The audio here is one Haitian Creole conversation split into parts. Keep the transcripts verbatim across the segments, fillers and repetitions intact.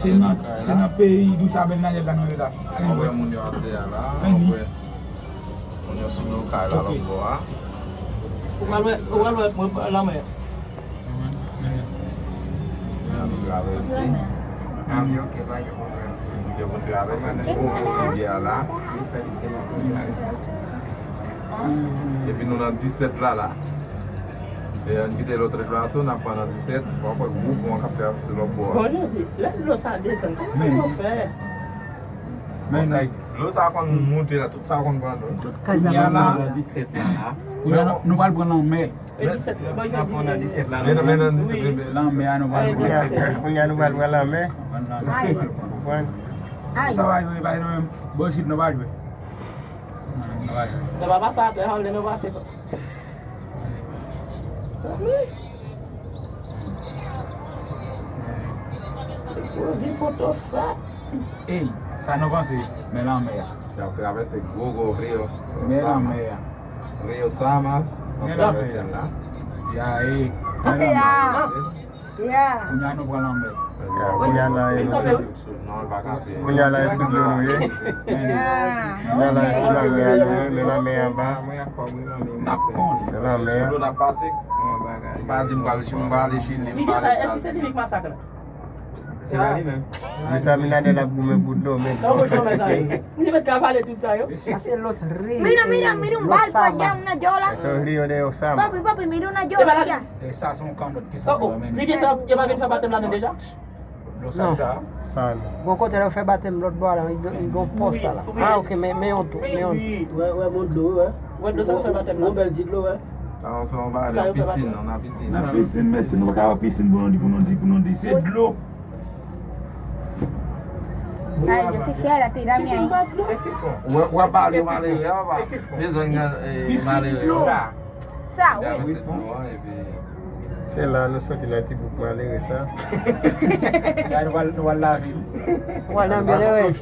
Se nan, se nan peyi Dousa Bènadèt la nou ye la. Ann wè moun yo atè a la, ann wè moun yo sou do kay la lòt bò a. Ou pral wè, ou pral wè mwen pran lanmè. Moun yo travèse. Yo konn travèse gwo gwo rivyè a la. Epi nou nan disèt la la. E ann kite lòt rèd la sou, n ap pran nan disèt. Fò w wè gwo pon an k ap travèse lòt bò a. Bon, Jezi, lè dlo sa desann, kòman sa w fè? Men dlo sa konn monte la, tout sa konn pran dlo. Tout kay sa pran dlo. Nan disèt la. Kounye a nou pral pran lanmè. E disèt, mwen jwe nan disèt la. Men nan, men nan disèt, men lanmè a nou pral pran. Kounye a nou pral pran lanmè. Konprann? Sa va jwe, pa jwe menm. Bon, sit nou pa jwe. Nou pa pase atè, ann, nou pase. Pwovi poto fè. Ey, sa nou panse? Men lanmè a. Y ap travèse gwo gwo riyo. Men lanmè a. Riyo Samas. Men lanmè a. Ya, ey. Men lanmè a. Ya. Kounye a nou pran lanmè. Kounye a la, e, kounye a la, e sou dlo nou ye. Kounye a la, e sou lanmè a nou ye, men lanmè anba. N ap konn. Men lanmè a. Sou dlo n ap pase. M pa di m pral Chili, m pral Chili, m pral Etazini. Èske se li ki masak la? Se pa li menm. Di sa Minadèl ap goumen pou dlo, men. Sa w wè sa yo? Misye mèt ka vale tout sa yo. Sa se Los Ríos. Mira, mira, mira un barco allá, una yola. Eso es Río de Osama. Papi, papi, mira una yola allá. E sa se yon kannòt ki sot bò men. Li gen sa, yo pa vin fè batèm ladan deja? Dlo sal sa. Sal. Bon, kote lè yo fè batèm lòt bò a la, li gon pò sal la. Ah, ok, men, men yon tou, men yon tou. Wè, wè, bon dlo, wè. Wè dlo sa yo fè batèm la. Gon bèl ti dlo, wè. Sa se yon bagay nan pisin, nan, nan pisin. Nan pisin, men si nou pa ka wè pisin pou nou di, pou nou di, pou nou di, se dlo. Ay, yo quisiera tirarme ahí. Pisin pa dlo. Wè, wè, pale malere a, pa. Bezwen gen, eh, malere a. Sa, wi. Se la nou soti nan ti bouk malere sa. Ya, nou pral, nou pral lave l. Ou pral lave l, wi.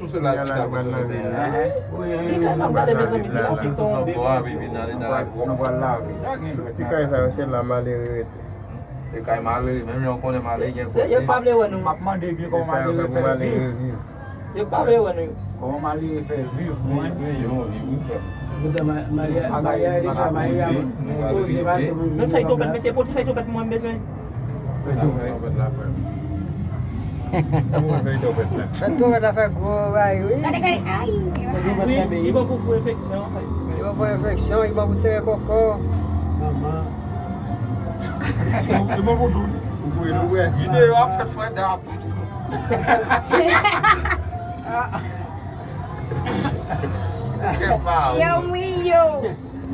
Wi, wi, wi, nou pral lave l. Nou pral lave l. Nou pral lave l. Ti kay sa yo, se la malere rete. Se kay malere, menm jan w konnen malere gen kote. Yo pa vle wè nou. M ap mande byen kòman malere fè viv. Yo pa vle wè nou. Kòman malere fè viv, mwen? Yo, li wi frè. Poutan malere, malere a deja, malere a poze mache pou. Men fèy twonpèt, mesye, pote fèy twonpèt mwen bezwen. Fèy twonpèt la, frè. Fèy twonpèt la fè gwo bagay, wi. Gade, gade, ay. Wi, li bon pou, pou enfeksyon. Li bon pou enfeksyon, li bon pou sere koko. Manman. Li bon pou tout. Ou kwè, ou kwè. Videyo ap fèt frè dap. Yo, mwen, yo.